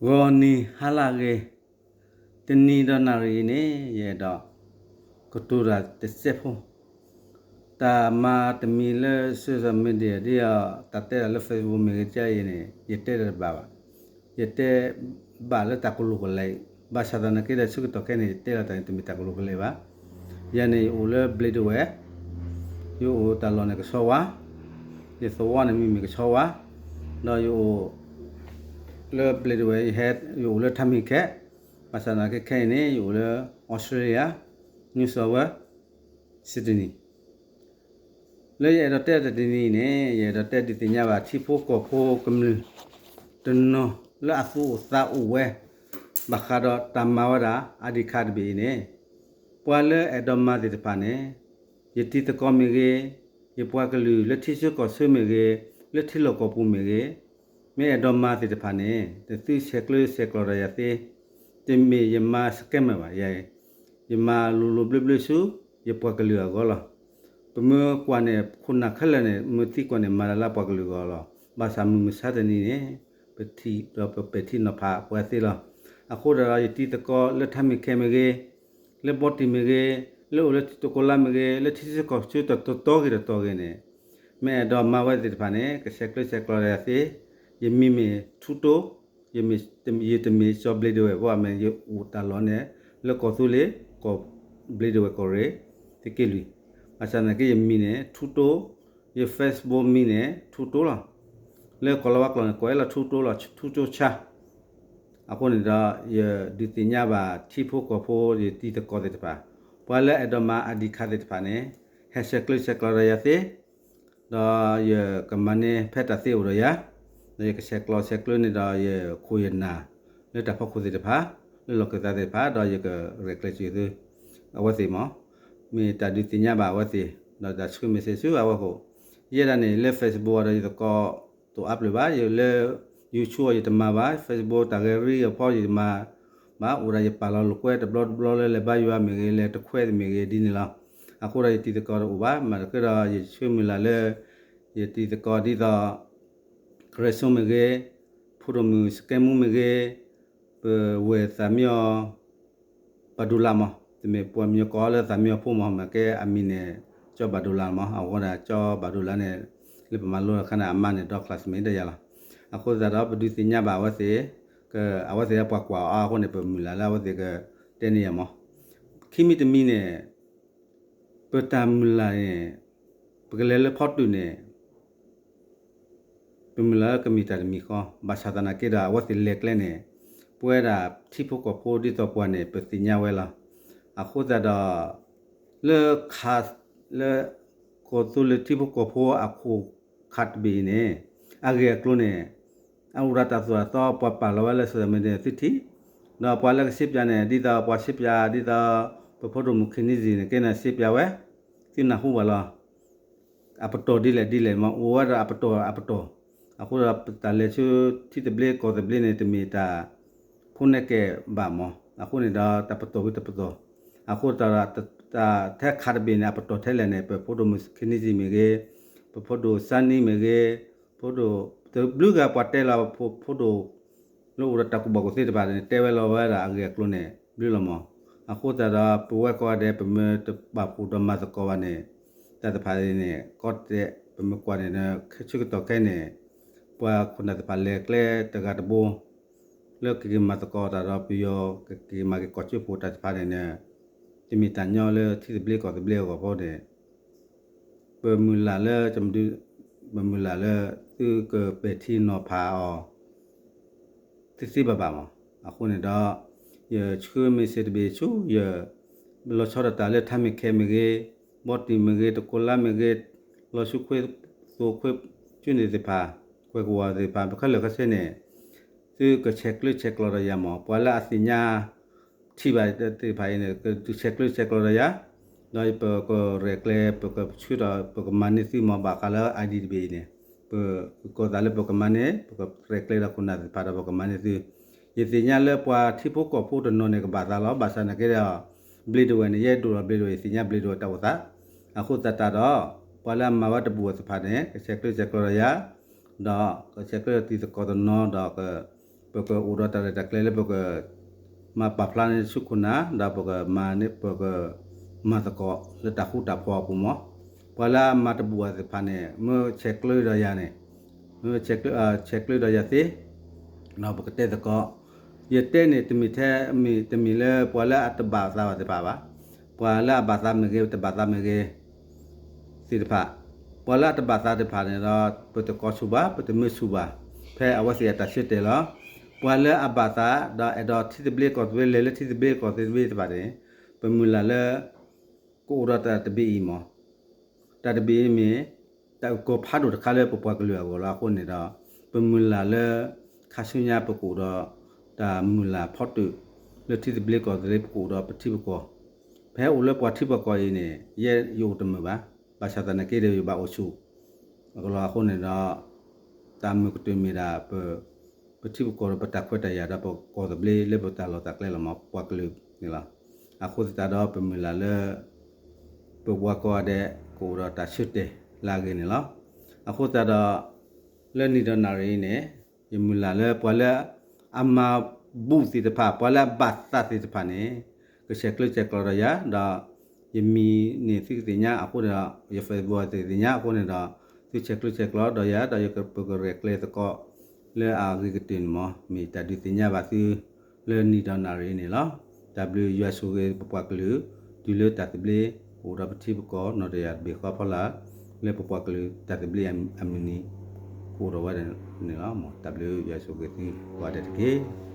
ဂီၤနံၤဟါလၢအဂ့ၤ, တနံၤဒီးနၣ်ရံၣ်အံၤန့ၣ် ယအဲၣ်ဒိးကတိၤတၢ်တစဲးဖိ, တၢ်မၤတမံၤလၢ social media ဒ်အံၤ, တၢ်တဲတၢ်လၢ Facebook မ့ၢ်ဂ့ၤ ကါအံၤန့ၣ် ယတဲတၢ်တဘၣ်ဘၣ်. ယတဲဘၣ်လၢတၢ်ကလိၤကလဲာ်, ဘၣ်ဆၣ်သနာ်က့ဒီး ဆၢကတီၢ်ခဲအံၤန့ၣ် ယတဲလီၤတၢ်န့ၣ်တမ့ၢ်တၢ်ကလိၤကလဲာ်ဘၣ်. ယၤန့ၣ် ယအိၣ်လၢ ဘျ့းဒဝဲၢ်, ယအိၣ်တၢ်လီၢ်န့ၣ်ကဆီဝါ, ယသဝီန့ၣ်မ့မ့ၢ်ကဆီဝါ, ဒီးယအိၣ်လၢ ဘျ့းဒဝဲၢ်, ယဟဲ, ယအိၣ်လၢထးမ့ၢ်ခဲ, ဘၣ်ဆၣ်သနာ်က့ခဲအံၤန့ၣ် ယအိၣ်လၢ Australia, New South Wales, Sydney. လၢယအဲၣ်ဒိးတဲတနံၤအံၤန့ၣ် ယအဲၣ်ဒိးတဲဒုးသ့ၣ်ညါဘၣ် ထံဖိကီၢ်ဖိကမျၢၢ်တနီၤ လၢအသူၣ်အိၣ်သးအိၣ်ဝဲ ဘၣ်ဃးဒီးတၢ်မၤဝဲဒၣ် ID card တဘ့ၣ်အံၤန့ၣ်, ပှၤလၢအဲၣ်ဒိးမၤသ့ၣ်တဖၣ်န့ၣ်, ယတံၤသကိးမ့ၢ်ဂ့ၤ, ယပှၤကလုာ်လၢထံဆၢကီၢ်ဆၢမ့ၢ်ဂ့ၤ, လၢထံလီၢ်ကီၢ်ပူၤမ့ၢ်ဂ့ၤ, မ့ၢ်အဲၣ်ဒိးမၤသ့ၣ်တဖၣ်န့ၣ် တသုဆဲးကျၢဆဲးကျိးဒီးယၤသ့, တမ့ၢ်ယမၤ scam ဘၣ်, ယၤ ယမၤလိၤလိၤဘျၢဘျၢဆူ ယပှၤကလုာ်အဂီၢ်လီၤ. ပမ့ၢ်ကွၢ်န့ၣ် ခိၣ်နၢ်ခဲလၢာ်န့ၣ် မ့ၢ်သံကွၢ်န့ၣ် မၤတၢ်လၢပှၤကလုာ်အဂီၢ်လီၤ. ဘၣ်ဆၣ်မုၢ်မဆါတနံၤန့ၣ် ပထံၣ်ဒီးပပဲာ်ထံနီၤဖးပှၤသ့လီၤ. အဃိဒီး ယတံၤသကိးလၢထးမ့ၢ်ခဲမ့ၢ်ဂ့ၤ, လၢဘီတံၢ်မ့ၢ်ဂ့ၤ, လၢအိၣ်လၢတကိလါမ့ၢ်ဂ့ၤ, လၢထံဆၢကီၢ်ဆၢတတီၤဂ့ၤတတီၤဂ့ၤန့ၣ်, မ့ၢ်အဲၣ်ဒိးမၤဝဲသ့ၣ်တဖၣ်န့ၣ် ကဆဲးကျၢဆဲးကျိးဒီးယၤသ့, ယမံၤမ့ၢ်ထူတိ, ယတမ့ၢ်စီၤဘျ့းဒဝဲၢ်ဖိ အမ့ၢ်ယအိၣ်တၢ်လီၢ်န့ၣ် လၢကီၢ်သူလ့ၤ, ကီၢ်ဘျ့းဒဝဲၢ်ကီၢ်ရ့ၣ်, သုးက့လွံၢ်, ဘၣ်ဆၣ်သနာ်က့ယမံၤန့ၣ် ထူတိ, ယ Facebook မံၤန့ၣ် ထူတိလီၤ. လၢကီၢ်လီၤဝါကျိာ်န့ၣ် ကိးဝဲလၢထူတိလီၤ, ထူတိဆါ. အဃိန့ၣ်ဒီး ယဒုးသ့ၣ်ညါဘၣ်ထံဖိကီၢ်ဖိ ယတံၤသကိးသ့ၣ်တဖၣ်, ပှၤလၢအဲၣ်ဒိးမၤ ID card သ့ၣ်တဖၣ်န့ၣ် ဟဲဆဲးကျၢဆဲးကျိးဒီးယၤသ့, ဒီးယကမၤန့ၢ်ဖဲတၢ်သ့အိၣ်ဒီးယၤ, ဒီးယကဆဲးကျိးဆဲးကျၢန့ၣ်ဒီး ယခိၣ်ယနၢ်လၢတၢ်ဖီခိၣ်သ့ၣ်တဖၣ်, လၢလီၢ်ခၢၣ်သးသ့ၣ်တဖၣ်, ဒီးယကရဲၣ်ကျဲၤစၢၤသု အဝဲသ့ၣ်မး, မ့ၢ်တၢ်ဒုးသ့ၣ်ညါဘၣ်အဝဲသ့ၣ်, ဒီးတၢ်ဆှၢမ့ၢ်စ့ၢ်ဆူအဝဲခိၣ်, ယဲဒၣ်န့ၣ် လၢ Facebook ဒီးယသကိးတအိၣ်အါပျဲၢ်ဘၣ်, ယလၢ YouTube ယတမၤဘၣ်, Facebook တၢ်ဂဲၤရံအဖီယတမၤဘၣ်, အိၣ်ဒၣ်ယပာ်လီၤလိာ်ကွဲတဘျီတဘျီလၢလဲၤဘါယွၤမ့ၢ်ဂ့ၤ, လဲၤတခွဲမ့ၢ်ဂ့ၤ ဒ်န့ၣ်လီၤ. အဃိဒီးယတံၤသကိးတအိၣ်ဘၣ်, မ့ၢ်တခီဒီးယဆှၢမုၢ်လၢ်လၢ ယတံၤသကိးဒ်သိး ကရဲၣ်စိမ့ၢ်ဂ့ၤ, ဖိဒိၣ်မုၣ်စကဲမူမ့ၢ်ဂ့ၤ, ပဝဲၢ်သးမံအီၤ ဘၣ်ဒိလါမး, တမ့ၢ်ပှၤမံၤကီးလၢသးမံအီၤဖိမး, မ့ၢ်ကဲအမံၤန့ၣ် ကၠီဘၣ်ဒိလါမး, အဃိဒီးကၠီဘၣ်ဒိလါန့ၣ် လၢပမၤလိအခါန့ၣ် အမါန့ၣ် ဒီ classmate တယၤလီၤ. အဃိသတးဒီး ပဒုးသ့ၣ်ညါဘၣ်အဝဲသ့ၣ်, အဝဲသ့ၣ်ပှၤကွၢ်အီၤအဃိန့ၣ် ပမုၢ်လၢ်လၢအဝဲသ့ၣ်ကတဲန့ၢ်ယၤမး. ခံမံၤတမံၤန့ၣ် ပတၢ်မုၢ်လၢ်န့ၣ် ပကလဲၤလၢဖီတုာ်န့ၣ် ပမုၢ်လၢ်လၢကမ့ၢ်တၢ်တမံၤဃီ, ဘၣ်ဆၣ်သနာ်က့ဒီး အဝဲသ့ၣ်လဲၤကျဲန့ၣ် ပဝဲဒၣ်ထံဖိကီၢ်ဖိဒ်သိးပှၤန့ၣ် ပသ့ၣ်ညါဝဲလီၤ. အဃိသတးဒီး လၢခါ လၢ ကီၢ်သူလ့ၤထံဖိကီၢ်ဖိအခိၣ်ခါတဘ့ၣ်အံၤန့ၣ် အဂ့ၢ်အကျိၤန့ၣ် အအိၣ်ဒၣ်တၢ်သိၣ်တၢ်သီ ပှၤပာ်လီၤဝဲလၢ social media န့ၣ် သုထံၣ်, ဒီးပှၤလၢကစ့ပၠးန့ၣ် ဒ်သိးပှၤစ့ပၠး ဒ်သိး ပဖိဒိၣ်မုၣ်ခံနံၣ်စံၣ်န့ၣ် ကဲန့ၣ်စ့ပၠးဝဲ, သုနၢ်ဟူဘၣ်လီၤ. အပတီၢ်ဒ်လဲၣ်ဒ်လဲၣ်မး အိၣ်ဝဲဒၣ်အပတီၢ်အပတီၢ်, အဃိဒီးတၢ်လဲၤဆူထံသဘျ့ကီၢ်သဘျ့န့ၣ် တမ့ၢ်တၢ်ဖိနဲၣ်ကဲဘၣ်မး, အဃိန့ၣ်ဒီးတၢ်ပတီၢ်ဝံၤတပတီၢ်, အဃိသတးဒီး တၢ်ထဲခါတဘ့ၣ်န့ၣ် အပတီၢ်ထဲလဲၣ်န့ၣ် ပဖိဒိၣ်မုၣ်ခံနံၣ်စံၣ်မ့ၢ်ဂ့ၤ, ပဖိဒိၣ်စါနံမ့ၢ်ဂ့ၤ, ဖိဒိၣ် တဘျုးဂၤပှၤတဲလီၤ ဖိဒိၣ် လၢအိၣ်ဒီးတၢ်ကူၣ်ဘၣ်ကူၣ်သ့တဖၣ်န့ၣ် တဲဝဲလီၤဝဲဒၣ်အဂ့ၢ်အကျိၤန့ၣ် ဘျုးလီၤမး. အဃိသတးဒီး ပဝဲကိးဂၤဒဲး ပမ့ၢ်တပာ်ဖှိၣ်ဒီးမၤသကိးဘၣ်န့ၣ် တၢ်တဖၣ်န့ၣ် ကီတဲာ် ပမ့ၢ်ကွၢ်န့ၣ် ဆၢကတီၢ်ခဲအံၤန့ၣ် ပှၤခိၣ်နၢ်တဖၣ်လဲၤကျဲတဂၤတဘိ လၢကက့ၤမၤသကိးတၢ်ဒီးပယီၤ ကက့ၤမၤက့ၤကီၢ်ကၠိဖိတၢ်တဖၣ်န့ၣ် တမ့ၢ်တၢ်ညီလၢထံသဘျ့ကီၢ်သဘျ့အဂီၢ်ဖိန့ၣ် ပမုၢ်လၢ်လၢ ပမုၢ်လၢ်လၢ သုကပဲာ်ထံနီၤဖးအီၤ သ့သ့ဘၣ်ဘၣ်မး. အဃိန့ၣ်ဒီး ယဆှၢမ့ၢ်စ့ၢ်တဘ့ၣ်ဆူ ယ လီၤဆီဒၣ်တၢ်လၢထးမ့ၢ်ခဲမ့ၢ်ဂ့ၤ, ဘီတံၢ်မ့ၢ်ဂ့ၤ, တကိလါမ့ၢ်ဂ့ၤ, လီၤဆူခွဲသိးခွဲကၠူန့ၣ်သ့ၣ်တဖၣ်, ကွဲးကဝီၤသ့ၣ်တဖၣ် ခဲလၢာ်ခဲဆ့န့ၣ် သုကဆဲးကျၢဆဲးကျိးဒီးယၤမး. ပှၤလၢအသ့ၣ်ညါ ထံၣ်ဘၣ်သ့ၣ်တဖၣ်အံၤန့ၣ် ကဆဲးကျၢဆဲးကျိးဒီးယၤ, ဒီးပကရဲၣ်ကျဲၤ ပကဆှၢဒီး ပကမၤန့ၢ်သုမး ဘၣ်ဃးလၢ ID တဘ့ၣ်အံၤန့ၣ် ပကကိးသးလၢပကမၤန့ၢ် ပကရဲၣ်ကျဲၤဒီးခိၣ်နၢ်သ့ၣ်တဖၣ်ဒီးပကမၤန့ၢ်သု. ယသ့ၣ်ညါလၢပှၤထံဖိကီၢ်ဖိတနီၤန့ၣ် ကဘၣ်သးလီၤ. ဘၣ်ဆၣ်သနာ်က့ဒီး ဘျ့ဒဝဲၢ်န့ၣ် ယအဲၣ်ဒိးလီၤဘျ့ဒဝဲၢ် ယသ့ၣ်ညါဘျ့ဒဝဲၢ်တၢ်အိၣ်သး. အဃိသတးဒီး ပှၤလၢအမၤဝဲတဘူးသ့ၣ်တဖၣ်န့ၣ် ကဆဲးကျၢဆဲးကျိးဒီးယၤ ဒီးကဆဲးကျၢတံၤသကိးတနီၤဒီးက ပကအိၣ်ဒီးတၢ်ရဲၣ်တၢ်ကျဲၤလၢပက မၤပာ်ဖျါန့ၢ်ဆူခိၣ်နၢ် ဒီးပကမၤန့ၢ် ပကမၤသကိးလၢတၢ်ဃူတၢ်ဖိးအပူၤမး. ပှၤလၢအမၤတဘူၣ်အီၤသ့ၣ်တဖၣ်န့ၣ် မ့ၢ်ဆဲးကျၢဒီးယၤန့ၣ် မ့ၢ်ဆဲးကျၢ ဆဲးကျၢဒီးယၤသ့ ဒီးပကတဲသကိး, ယတဲန့ၣ် တမ့ၢ်ထဲ မ့ၢ်တမ့ၢ်လၢ ပှၤလၢအတဘၣ်သးဘၣ်သ့ၣ်တဖၣ်ဘၣ်. ပှၤလၢအဘၣ်သးမ့ၢ်ဂ့ၤ တဘၣ်သးမ့ၢ်ဂ့ၤ သ့ၣ်တဖၣ်, ပှၤလၢအတဘၣ်သးသ့ၣ်တဖၣ်န့ၣ်ဒီး ပတကိးဆူၣ်ဘၣ် ပတမၢဆူၣ်ဘၣ်, ဖဲအဝဲသ့ၣ်အတၢ်ဆၢတဲာ်လီၤ. ပှၤလၢအဘၣ်သး ဒီးအဲၣ်ဒိးထံသဘျ့ကီၢ်သဘျ့ လဲၤလၢထံသဘျ့ကီၢ်သဘျ့သ့ၣ်တဖၣ်န့ၣ် ပမုၢ်လၢ်လၢ ကအိၣ်ဒီးတၢ်တဘ့ၣ်အံၤမး. တၢ်တဘ့ၣ်အံၤမ့ၢ် တၢ်အုၣ်ကီၤဖးဒိၣ်တခါလၢပပှၤကလုာ်အဂီၢ်လီၤ. အဃိန့ၣ်ဒီး ပမုၢ်လၢ်လၢ ခါဆူညါပကအိၣ်ဒီး တၢ်မုၢ်လၢ်ဖီတၢၣ် လၢထံသဘျ့ကီၢ်သဘျ့ ပကအိၣ်ဒီးပထံပကီၢ်, ပဟဲအိၣ်လၢပှၤထံပှၤကီၢ်အံၤန့ၣ် ယဲယအိၣ်တမုာ်ဘၣ်. ဘၣ်ဆၣ်သနာ်က့ဒီး ယဘၣ်အိၣ်ဆူၣ် အကလီၤအဃိန့ၣ်ဒီး တၢ်မုာ်ကတၢၢ်မ့ၢ်ဒၣ် ပ ပထံပကီၢ်ဒီးပတၢ်ခွဲးတၢ်ယာ်ဒီးပကီၢ်သဘျ့လၢပတၢ်လီၢ်တၢ်ကျဲလီၤမး ပပှၤကလုာ်န့ၣ်လီၤ. အဃိသတးဒီးပမုၢ်လၢ်လၢ ပပှၤကိးဂၤဒဲး ကအိၣ်ဒီးတၢ်ဆၢတဲာ်လၢအဂ့ၤန့ၣ်လီၤ. အဃိသတးဒီး လၢနံၤဒီးနၣ်ရံၣ်အံၤန့ၣ် ယမုၢ်လၢ်လၢပှၤလၢအမၤဘူၣ်သ့ၣ်တဖၣ် ပှၤလၢအဘၣ်သးသ့ၣ်တဖၣ်န့ၣ် ကဆဲးကျၢဆဲးကျိးဒီးယၤ ဒီး ယမံၤန့ၣ်သုကသ့ၣ်ညါအဃိန့ၣ်ဒီး ယ Facebook သုကသ့ၣ်ညါအဃိန့ၣ်ဒီး သုဆဲးကျၢဆဲးကျိးဒီးယၤ ဒီးယက ပကရဲၣ်ကျဲၤသကိး လၢအဂ့ၤကတၢၢ်န့ၣ်မး မ့ၢ်တၢ်ဒုးသ့ၣ်ညါဘၣ်သု လၢနံၤဒီးနၣ်ရံၣ်အံၤန့ၣ်လီၤ. တၢ်ဘျုးယွၤဆိၣ်ဂ့ၤပပှၤကလုာ် တုၤလၢတၢ်သဘျ့ အိၣ်ဒီးပထံပကီၢ် နီၢ်တယၢ်တဘ့ၣ်ဃီဖီလာ် လၢပပှၤကလုာ်တၢ်သဘျ့အမုၢ်နံၤ ကအိၣ်ဒီးဝဲဒၣ်န့ၣ်လီၤ. တၢ်ဘျုးယွၤဆိၣ်ဂ့ၤသုကိးဂၤဒဲးတက့ၢ်.